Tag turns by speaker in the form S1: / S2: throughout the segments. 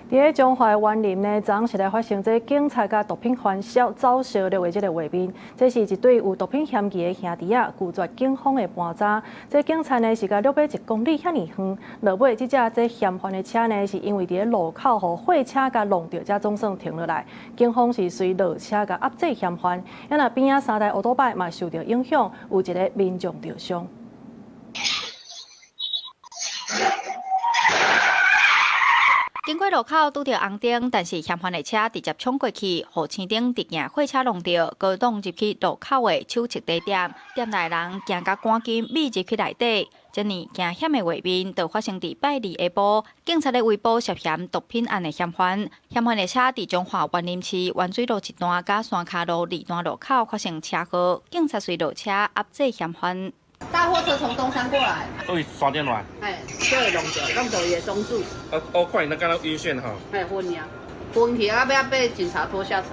S1: 佇咧彰化員林呢，昨昏是來發生這警察佮毒品販梟走相掠的這个畫面。這是一對有毒品嫌疑的兄弟仔，拒絕警方的盤查。這警察呢是共掠欲1公里遐爾遠，落尾這隻這嫌犯的車呢，是因為佇咧路口予貨車共挵著，才總算停落來。警方是隨落車共壓制嫌犯，啊若邊仔三台烏托擺嘛受著影響，有一个民眾著傷。
S2: 經過路口拄著紅燈，但是嫌犯的車直接衝過去，予青燈直行貨車挵著，閣擋入去路口的手測地點，店內人驚甲趕緊覕入去內底。這爾驚險的畫面，就發生佇拜二下晡，警察咧圍捕涉嫌毒品案的嫌犯，嫌犯的車佇彰化員林市灣水路一段佮山跤路二段路口發生車禍，警察隨落車壓制嫌犯。
S3: 大貨車從東山過來，
S4: 所以山頂來。
S3: 哎，對，挵著，挵著伊的中柱。
S4: 我我看伊那敢若暈眩吼。
S3: 嘿，昏去啊，昏去啊，欲被警察拖下車。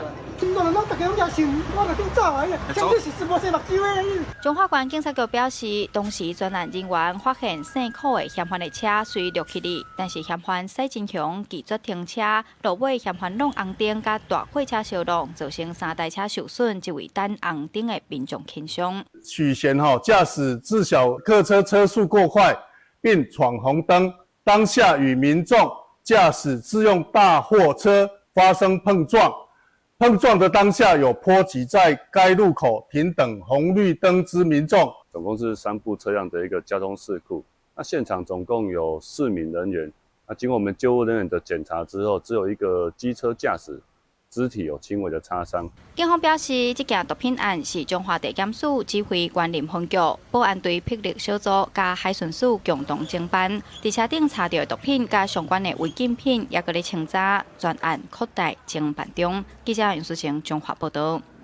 S2: 彰化縣警察局表示，當時專案人員發現姓柯的嫌犯的車隨掠去哩，但是嫌犯駛真兇，拒絕停車，落尾嫌犯挵紅燈佮大貨車相撞，造成三台車受損，一位等紅燈的民眾輕傷。
S5: 許賢吼駕駛自小客車車速過快，並闖紅燈，當下與民眾駕駛自用大貨車發生碰撞。碰撞的當下，有波及在該路口停等紅綠燈之民眾。
S6: 總共是三部車輛的一個交通事故。那現場總共有四名人員。那經過我們救護人員的檢查之後，只有一個機車駕駛肢體有輕微的擦傷。
S2: 警方表示，這件毒品案是彰化地檢署指揮員林分局保安隊霹靂小組佮海巡署共同偵辦。佇車頂查著毒品佮相關的違禁品，猶閣咧清查，全案擴大偵辦中。記者楊淑晴彰化報導。